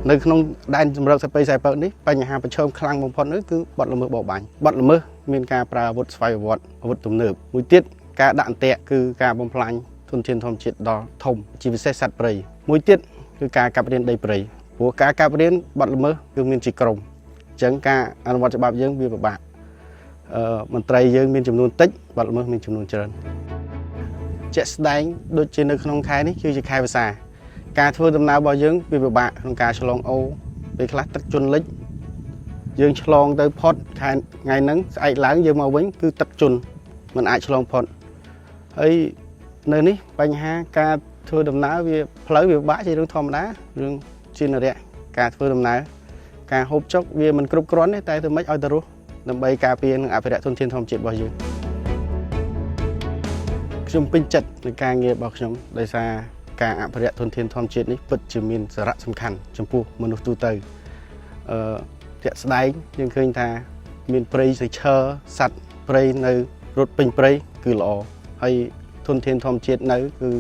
នៅក្នុងដែនជម្រកសត្វព្រៃខ្សែពកនេះបញ្ហាប្រឈមខ្លាំងបំផុតនោះគឺបទល្មើសបរបាញ់បទល្មើសមានការប្រើអាវុធស្វ័យប្រវត្តិអាវុធទំនើបមួយទៀតការដាក់អន្ទាក់គឺការបំផ្លាញធនធានធម្មជាតិដ៏ធំជាពិសេសសត្វព្រៃមួយទៀតគឺការកាប់រានដីព្រៃព្រោះការកាប់រានបទល្មើសគឺមានជាក្រុមអញ្ចឹងការអនុវត្តច្បាប់យើងវាពិបាកអឺមន្ត្រីយើងមានចំនួនតិចបទល្មើសមានចំនួនច្រើនជាក់ស្ដែងដូចជានៅក្នុងខែនេះគឺជាខែវស្សា ការធ្វើដំណើររបស់យើងវាពិបាកក្នុងការឆ្លងអូរពេលខ្លះទឹកជន់លិចយើងឆ្លងទៅផុតខែថ្ងៃហ្នឹងស្អែកឡើងយើងមកវិញគឺទឹកជន់มันអាចឆ្លងផុតហើយនៅនេះបញ្ហាការធ្វើដំណើរវាផ្លូវវាពិបាកជារឿងធម្មតារឿងជានរៈការធ្វើដំណើរការហូបចុកវាមិនគ្រប់គ្រាន់ទេតែធ្វើម៉េចឲ្យទៅរស់ដើម្បីការពារនិងអភិរក្សធនធានធម្មជាតិរបស់យើងខ្ញុំពេញចិត្តនឹងការងាររបស់ខ្ញុំដោយសារការអភិរក្សធនធានធម្មជាតិនេះពិតជាមានសារៈសំខាន់ចំពោះមនុស្សទូទៅអឺជាក់ស្ដែងយើងឃើញថាមានព្រៃស្រីឈើសត្វព្រៃនៅរត់ពេញព្រៃគឺល្អហើយធនធានធម្មជាតិនៅគឺ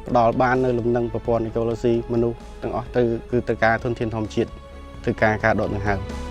ផ្ដល់បាននៅលំនឹងប្រព័ន្ធអេកូឡូស៊ីមនុស្សទាំងអស់ទៅគឺត្រូវការធនធានធម្មជាតិធ្វើការការដកដង្ហើម។